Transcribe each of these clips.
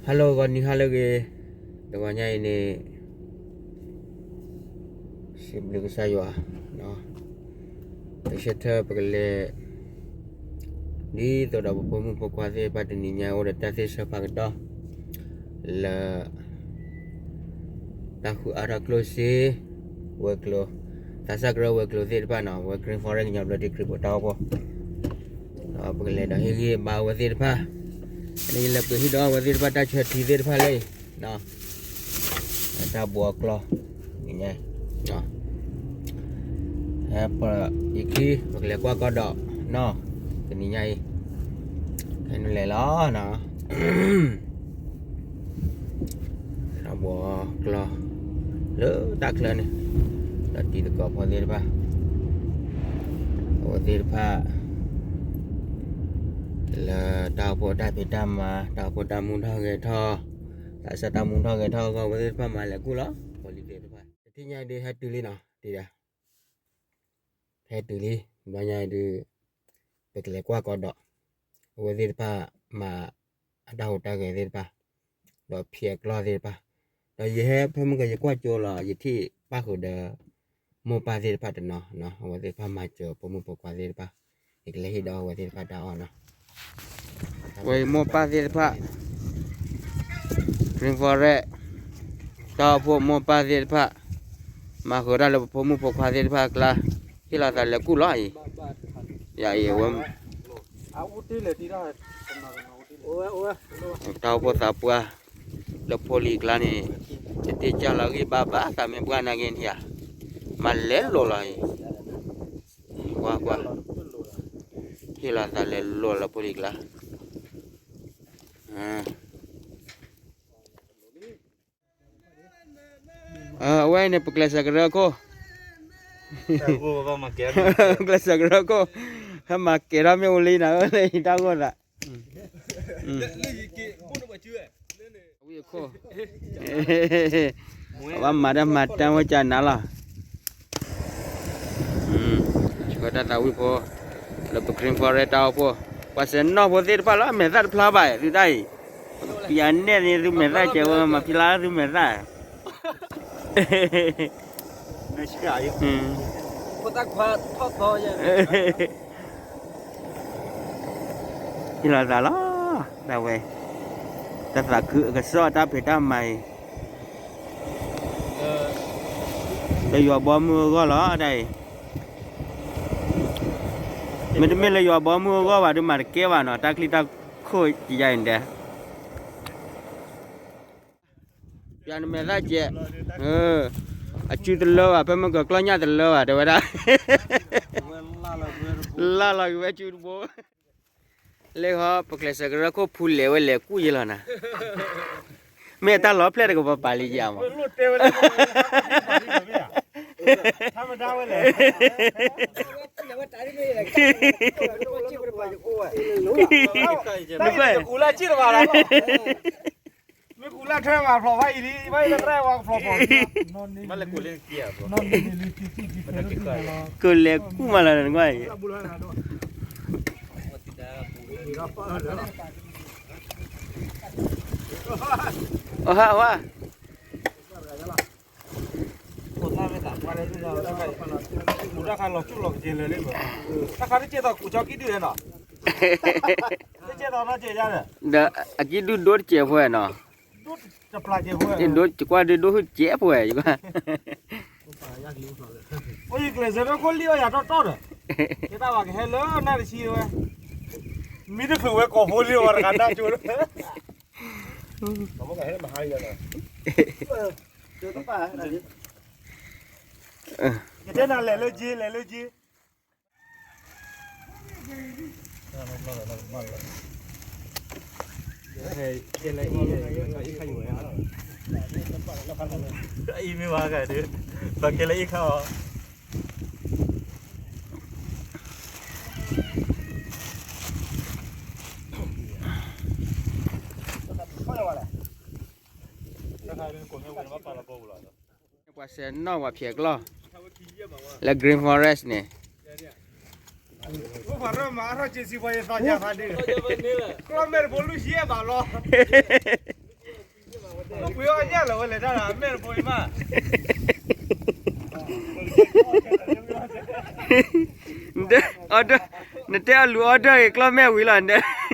Hello ဂီၤနံၤဟါလၢအဂ့ၤ, တဂီၤညါအံၤန့ၣ် စံးဘျုးကစၢ်ယွၤ, ပဆၢထၢၣ်ပကလဲၤ ဒ်သိးဒီးပဖိမုၣ်ဖိခွါသ့ၣ်တဖၣ်တနံၤညါအိၣ်ဒီးတၢ်သ့ၣ်ဆၢဖးကတီၢ် လၢ တၢ်ဃုအါထီၣ်ကျိၣ်စ့ ဝဲၤကျိၤ, သးစၢ်ကရၢဝဲၤကျိၤသ့ၣ်တဖၣ်နီၤ, ဝဲ Green Forest ကညီဘျၢထံခရံာ်ဖိတၢ်အိၣ်ဖှိၣ်, ဒီးပကလဲၤဒီးဟ့ၣ်ဂံၢ်ဘါအဝဲသ့ၣ်တဖၣ်, န့ၣ်လၢပကဟ့ၣ်ဒီးအဝဲသ့ၣ်တဖၣ်တၢ်ဆၢထံသ့ၣ်တဖၣ်လၢအံၤ, တၢ်ဘှီအကျီၢ်, ညါ ဟဲပယခံ ပကလဲၤကွၢ်ကီဒီးနီၤ, တနံၤညါအံၤ, ဟဲနုာ်လဲၤလီၤနီၤ, တၢ်ဘှီကျီၢ် လၢတၢ်ချၢန့ၣ်, ဒီးတံၤသကိးဖိသ့ၣ်တဖၣ်, အဝဲသ့ၣ်တဖၣ် လၢတၢ်အိၣ်ဖှိၣ်တၢ်ဖံးတၢ်မၤ, တၢ်အိၣ်ဖှိၣ်တၢ်မူထီၣ်ဂဲၤထီၣ်, သးစၢ်တၢ်မူထီၣ်ဂဲၤထီၣ်အဂီၢ် အဝဲသ့ၣ်တဖၣ်မၤလဲၤကူၣ်လီၤ, ဖိလံၤသ့ၣ်တဖၣ်, တထံၣ်ညါဒုးဟဲတုၤလံနီၤ, တံၤဒီး ဟဲတုၤလံ, ဘျီညါဒုး ပကလဲၤကွၢ်ကီဒီး, အဝဲသ့ၣ်တဖၣ်မၤအတၢ်ဟူးတၢ်ဂဲၤသ့ၣ်တဖၣ်, ဒီးဖံးအကျီၢ်သ့ၣ်တဖၣ်, ဒီးယဟဲဖဲမုၢ်ကယကွၢ်ကၠိလီၤ, ယထံၣ်ပၣ်ဃုာ်ဒီး မိၢ်ပၢ်သ့ၣ်တဖၣ်တနီၤ, အဝဲသ့ၣ်တဖၣ်မၤစၢၤဖိမုၣ်ဖိခွါသ့ၣ်တဖၣ်, ယကလဲၤဟ့ၣ်ဒီးအဝဲသ့ၣ်တဖၣ်တၢ်အီၣ်နီၤ ဝဲမိၢ်ပၢ်သ့ၣ်တဖၣ်, Green Forest တၢ်အိၣ်ဖှိၣ်မိၢ်ပၢ်သ့ၣ်တဖၣ်, မၤဃုာ်တၢ်လၢပဖိမုၣ်ဖိခွါသ့ၣ်တဖၣ်အကျါ, ဟ့ၣ်လီၤသးလဲၤကူၣ်လီၤအံၤ, ယၤအံၤဝဲ တၢ်အိၣ်ဖှိၣ်သးပှၢ် လၢဖိလံၤအကျါန့ၣ်, တတ့ၢ်ကၢ်လီၤဂံၢ်ဘါဘၣ် သးမ့ၢ်ပှၢ်နာ်က့န့ၣ်ဧါ, မၤလဲၤလိာ်လီၤအံၤ, ကွၢ်ကွၢ်, ဟ့ၣ်လီၤသးလဲၤလိာ်လၢဖိလံၤကျါ အဝဲန့ၣ် ပကျဲးစၢးကရၢခိၣ်, ပကျဲးစၢးကရၢခိၣ်, ဟဲမၤကဲၤထီၣ်မ့ၣ်အူလံနၤဧၢ လၢယတၢ်ဂီၢ်သး, ဝံၣ်အခိၣ်, အဝဲမၤတၢ်မၤတၢ်ဝဲကနၤလီၤ ဆှၢတၢ်သးဝံၣ်ဖိ, လၢပ Green Forest တၢ်အိၣ်ဖှိၣ်, ပှၤစဲးနီၣ်ဖိသ့ၣ်တဖၣ်လၢအမဲာ်သၣ်တဖျါဘၣ် သုတၢ်အံၤ, ပယၤနဲၣ်န့ၣ်သုမဲာ်သၣ်ကဲးဝဲ မၤဖံလါသုမဲာ်သၣ်, ဟ့ၣ်လီၤသးလီၤ, ဒၣ်ဝဲ, တၢ်သးခုအကစီၣ်တၢ်ဖံးတၢ်မၤအံၤ လၢယွၤဘီမုၢ်အဂီၢ်လီၤ တၢ်အံၤ, မ့တမ့ၢ်လၢယွၤဘီမုၢ်အဂီၢ်ဘၣ် ဒုးမၤတကဲဘၣ်နီၤ တၢ်ချံတၢ်ခိၣ်ယါအံၤဒဲး, ယၤနမဲာ်သၣ်ကဲး, အစုတလၢဘၣ် ဖဲမ့ၢ်ကကျီၢ်ညၣ်တလၢဘၣ် တဲဝဲဒၣ်, လၢ်လီၤက့ၤဝဲစုတဘိ လၢဟီ ပကျဲးစၢးကရၢခိၣ်ဖူလဲၤဝဲလဲၤကူၣ်ယဲလီၤနၤ, မ့ၢ်တၢ်လီၤဖျဲၣ်တကပၤပာ်လံယၤမး, မ့ၢ်ကူလၢထွဲမၤဖျိးဘၣ်အံၤလံ ဘၣ်အံၤလၢတရၣ်ဝါကဖျိးဖျိး, ကလဲၤကူၣ်မးလၢနကွၢ်အံၤ, အဟးဝါ တၢ်ခါလီၤဆူၣ်လီၤကစ့လၢာ်လံ, တၢ်ခါတကဲသိးကူၣ်ကၠီကံၣ်ဒုၣ်နီၤ, တကဲသိးနီၤကဲးယါန့ၣ်, ဒီးအကံၣ်ဒုၣ်ဒိတကဲးဖိနီၤ, တပျၢ်ကဲးဖိ, ဒိတကွၢ်ဒုၣ်ဒိၣ်ဟုၣ်ကဲးဖိဝဲ, အိၣ်ယကျဲးစၢးဒိၣ်ခိၣ်လံၣ်အီၣ်ယၤတီတီဒီး, ကဲတၢ်ဘၣ်ကဟဲလၢနၢ်တဆံဝဲ, မ့ၢ်တချုးဝဲကိးဖိလံဝဲတဂၤတၢ်ကၠိလၢ ယတဲနၤလဲၤလၢက့ၤ လဲၤလၢက့ၤ, အံၤမ့ၢ်ဝဲဂၤဒုး ပကဲလၢအံၤခါအီၤ ပှၤစဲးနီၣ်ပှၤဖံးအကျီၢ် လၢ Green Forest န့ၣ်, ကျီၢ်မဲာ်တဖိလူၢ်ယဲၢ်ဘးလီၤ, လီၤဝဲလဲၤတၢ်လီၤ မဲၢ်တဖိအံၤမး နတဲ order နတဲအီၣ်လူၤ order ဂ့ၤကျီၢ်မဲၢ်ဝံၤလီၤနတဲ အ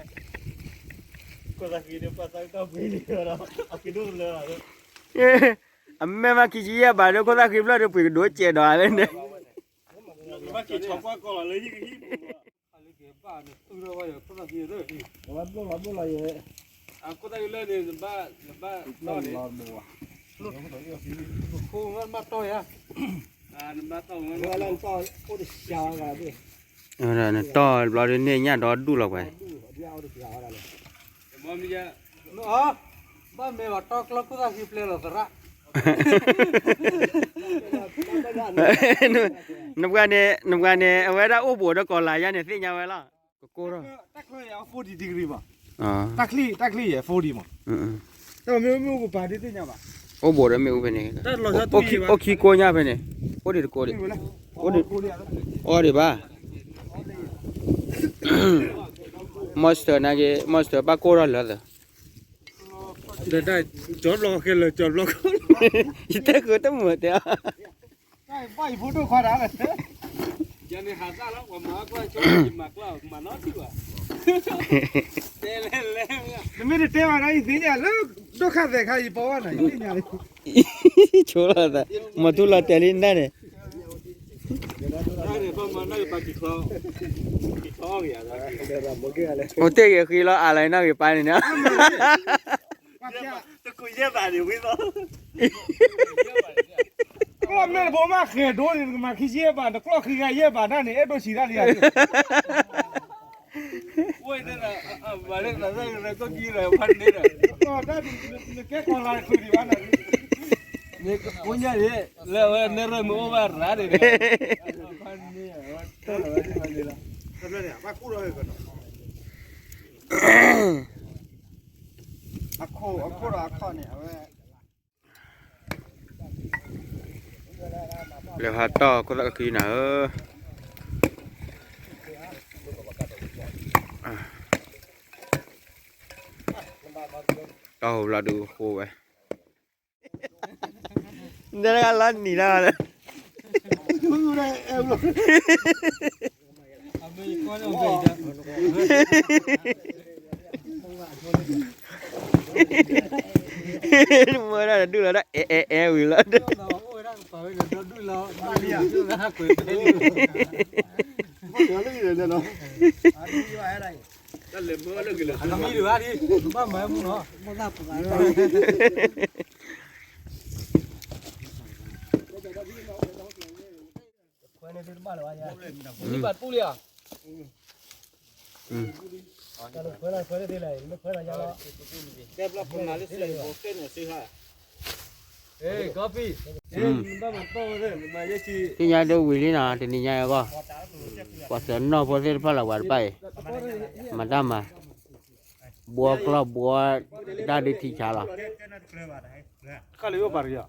မဲၢ်မးခံဆံယဲၢ်ဘးဒီး ခိၣ်သၣ်ဃံဖျၢၣ်ဒီး ပှ့ၤကဒိကဲးဒီးလၢန နတီၢ်ဘျီဒုးန့ၢ်ညၣ်ဒီဒူၣ်လီၤပှၤ ဘၣ်မ့ၢ်ဘၣ်တီၢ်ကျီခိၣ်သၣ်ဃံဖျၢၣ်လီၤသရၣ် နပှၤန့ၣ် နပှၤန့ၣ် အဝဲဒၣ်အိၣ်ဘိးဒီးကီၤလၤယါန့ၣ် သ့ၣ်ညါဝဲလီၤ ကကိၢ်ထီၣ် တၢ်ချံ တၢ်ချံယဲၢ် forty degree မး တၢ်ချံယဲၢ် forty မး တၢ်မ့ၢ်မ့ၢ်အိၣ်ကပၤဒ်သ့ၣ်ညါဘၣ် အိၣ်ဘိးဒီးမ့ၣ်အူဖဲန့ၣ် အိၣ်ခံကိးညါဖဲန့ၣ် အိၣ်ဒံးတကိးဒံး အိၣ်ဒံးဘၣ် မီစတၢၢ်နာ်က့ မီစတၢၢ်ဘၣ်ကိၢ်ထီၣ်လၢသး ကၠီဘျီခဲလၢာ် ကၠီဘျီ ယတဲဃုာ်တမုာ်တဲ ဘၣ်ယဖိဒိၣ်ခွါတၢ်လၢ ယၤန့ၣ်ဟးသၣ်လီၤ ပှၤမၤကျီၢ်ဆိ ယမၤကျီၢ် မၤနီတထံၣ်ဘၣ် တဲလဲၣ်လဲၣ် နမ့ၢ်တတဲဘၣ်ဒီး ယသ့ၣ်ညါလၢ ဒိၣ်ခါသဲးခါ ယပီဝဲနီၤ ယသ့ၣ်ညါလံ ဆိလီၤသး မၤထူလီၤတဲာ်လံနၤန့ၣ် အိၣ်တ့ၢ်ဂ့ၤဃံလီၤ အါလီၤနီၣ်ဂ့ၤပၢ်န့ၣ်န့ၣ် တကူးယဲၢ်ဘးန့ၣ်ဝံၤသီ ကျီၢ်မဲၢ်တဘိမးဃဲၤဒိန့ၣ် နကမၤခံဆံယဲၢ်ဘး နကျီၢ်ခံဂၤယဲၢ်ဘးဒၣ်န့ၣ် အဲၣ်ဒိးဆံးတၢ်လံ ဝဲန့ၣ် မၤလၢသးသၣ်ကရၢကီၢ်ကံရၢဖးန့ၣ်ဒီး နကဲကီၤလၤတချုးဒံးဘၣ်န့ၣ် နကကိညါန့ၣ် လၢအဝဲနဲၣ်ရွဲၣ်မ့ၢ်အိၣ်ဘၣ်ရၤန့ၣ်ဒီး ဖးန့ၣ် အခိၣ်ဒီးအခီၣ်န့ၣ် အဝဲ လဲၤဟးတီၢ်ခိၣ်သၣ်ကခံနၤဧၢ, တီၢ်ဟိဘျီဒုးဃိဝဲ, တဲလၢလီၤနံၤလီၤ, မ့ၢ်ဒၣ်ဒုးလီၤဒၣ် အဲအဲအဲဝံၤလီၤ, သ့ၣ်ညါဒ်ဝံၤလံနီၤ တနံၤညါအံၤအဂီၢ်, ပှၤသးနီၢ်ဖိသ့ၣ်တဖၣ်လၢပှၤတဖၣ်အံၤ, မၤတၢ်မၤ, ဘှီကျီၢ်ဘှီ, တၢ်ဒုးထံဆါလီၤ, လ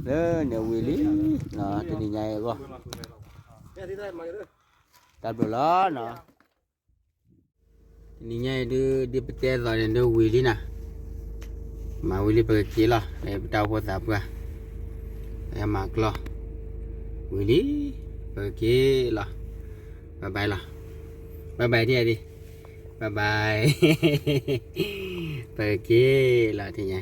ၢန့ၣ်ဝံၤလံ, တနံၤညါအံၤအဂီၢ်, တၢ်ဘျုးလီၤနီၤ. တနံၤညါအံၤဒုး ဒ်ပတဲသိးန့ၣ်ဒုးဝံၤလံနီၤ, မၤဝံၤလံပကက့ၤလီၤ, ပတၢ်အိၣ်ဖှိၣ်သးပှၢ်, ပမၤကျီၢ်, ဝံၤလံ, ပကက့ၤလီၤ, ဘၣ်ဘၣ်လီၤ, ဘၣ်ဘၣ်ဒ်အံၤဒံး, ဘၣ်ဘၣ်, ပကက့ၤလီၤတနံၤညါ